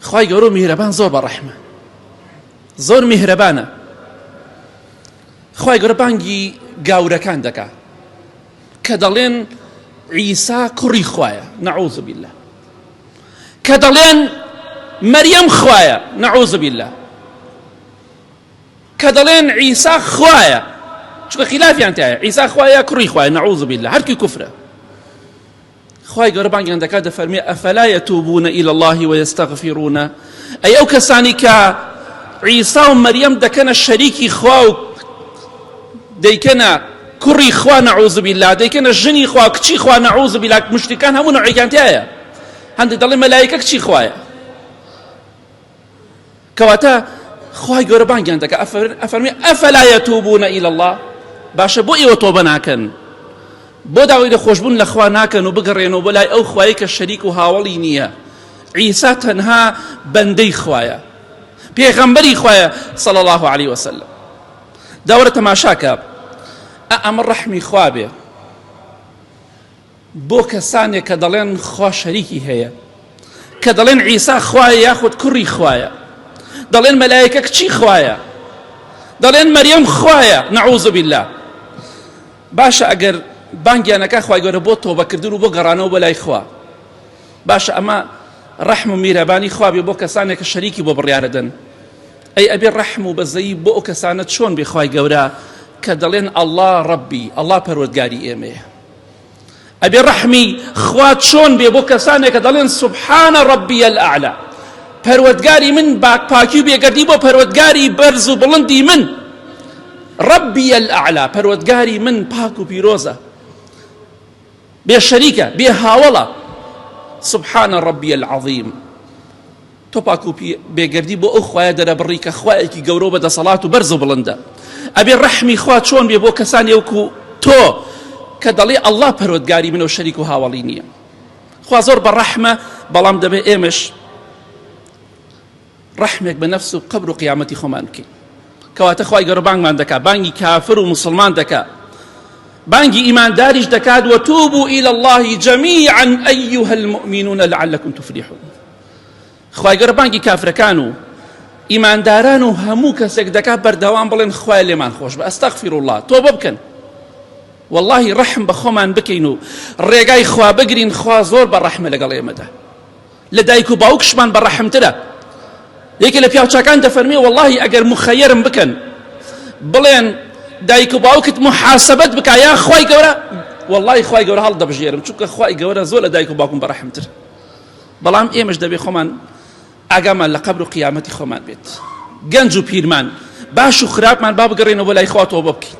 خوای گەورە و میهرەبان زۆر بە ڕەحمە زۆر میهرەبانە خوای گەورە بانگی گاورەکان دەکا کە دەڵێن عیسا کوڕی خوایە نەعوذ بالله کە دەڵێن مەریەم خوایە نەعوذ بالله کە دەڵێن عیسا خوایە چونکە خلافیان تایە عیسا خوایە کوڕی خوایە نەعوذ بالله هەرکی کوفرە خوای گەورە بانگیان دەکات دەفەرمێ ئەفەلا یەتوبون الی اللە ویستغفرون ئەی ئەو کەسانی کە عیسا و مەریەم دەکەنە شەریکی خوا و دەیکەنە کوڕی خوا نەعوذ بالله دەیکەنە ژنی خوا کچی خوا نەعوذ بالله مشتکان هەموو نەوعێکیان تایە هەندێک دەڵێ مەلایکە کچی خوایە کەواتە خوای گەورە بانگیان دەکا ئەفەرمی ئەفەلا یەتوبون الی اللە باشە بۆ ئێوە تۆبە ناکەن بۆ داوای لە خۆشبوون لە خوا ناکەن و بگەڕێنەوە بۆ لای ئەو خوای کە شەریک و هاوڵی نییە عیسا تەنها بەندەی خوایە پێغەمبەری خوایە صلی الله علیه وسلم داوەرە تەماشاکە ئەمە ڕەحمی خوا بێ بۆ کەسانێک کە دەڵێن خوا شەریکی هەیە کە دەڵێن عیسا خوایە یاخود کوڕی خوایە دەڵێن مەلایکە کچی خوایە دەڵێن مەریەم خوایە نەعوذ بالله باشە ئەگەر بانگیانەکە خوای گەورە بۆ تۆبەکردن و بۆ گەڕانەوە بۆ لای خوا باشە ئەمە ڕەحم و میرەبانی خوا بێ بۆ کەسانێک کە شەریکی بۆ بڕیارەدەن ئەی ئەبێ ڕەحم و بەزەیی بۆ ئەو کەسانە چۆن بێ خوای گەورە کە دەڵێن ئەڵڵا ڕەبی ئەڵڵا پەروەردگاری ئێمەیە ئەبێ ڕەحمی خوا چۆن بێ بۆ کەسانێک کە دەڵێن سبحان ربی الاعلى پەروەردگاری من باک پاکی و بێگەردی بۆ پەروەردگاری بەرز و بڵندی من ربی الاعلى پەروەردگاری من پاک و پیرۆزە بێ شەریکە بێ هاوڵە سبحان ربی العظیم تۆ پاک و بێگەردی بۆ ئەو خوایە دەرەبڕی کە خوایەکی گەورە و بە دەسەڵات و بەرز و بڵندە. ئەبێ ڕەحمی خوا چۆن بێ بۆ کەسانی وەکو تۆ کە دەڵێ ئەڵڵا پەروەردگاری منە و شەریک و هاوەڵی نییە. خوا زۆر بە ڕەحمە بەڵام دەبێ ئێمەش ڕەحمێک بە نەفس و قەبر و قیامەتی خۆمان بکەین. کەواتە خوای گەورە بانگمان دەکا بانگی کافر و موسڵمان دەکا بانگی ئیمانداریش دەکات وتوبوا إلى الله جميعا أيها المؤمنون لعلكم تفلحون خوای گەورە بانگی کافرەکان و ئیمانداران و هەموو کەسێک دەکات بەردەوام بڵێن خوای لێمان خۆش بە ئەستەغفیر الله تۆبە بکەن واللهی ڕەحم بە خۆمان بکەین و ڕێگای خوا بگرین خوا زۆر بە ڕەحمە لەگەڵ ئێمەدا لە دایک و باوکشمان بە ڕەحمترە یەکێ لە پیاوچاکان دەفەرمێ واللهی ئەگەر مخەیەرم بکەن بڵێن دایک و باوکت محاسبەت بکە یا خوای گەورە واللهی خوای گەورە هەڵدەبژێرم چونکە خوای گەورە زۆر لە دایک و باوکم بە ڕەحمتر بەڵام ئێمەش دەبێ خۆمان ئاگامان لە قەبر و قیامەتی خۆمان بێت گەنج و پیرمان باش و خراپمان با بگەڕێنەوە بۆ لای خوا تۆبە بکەین.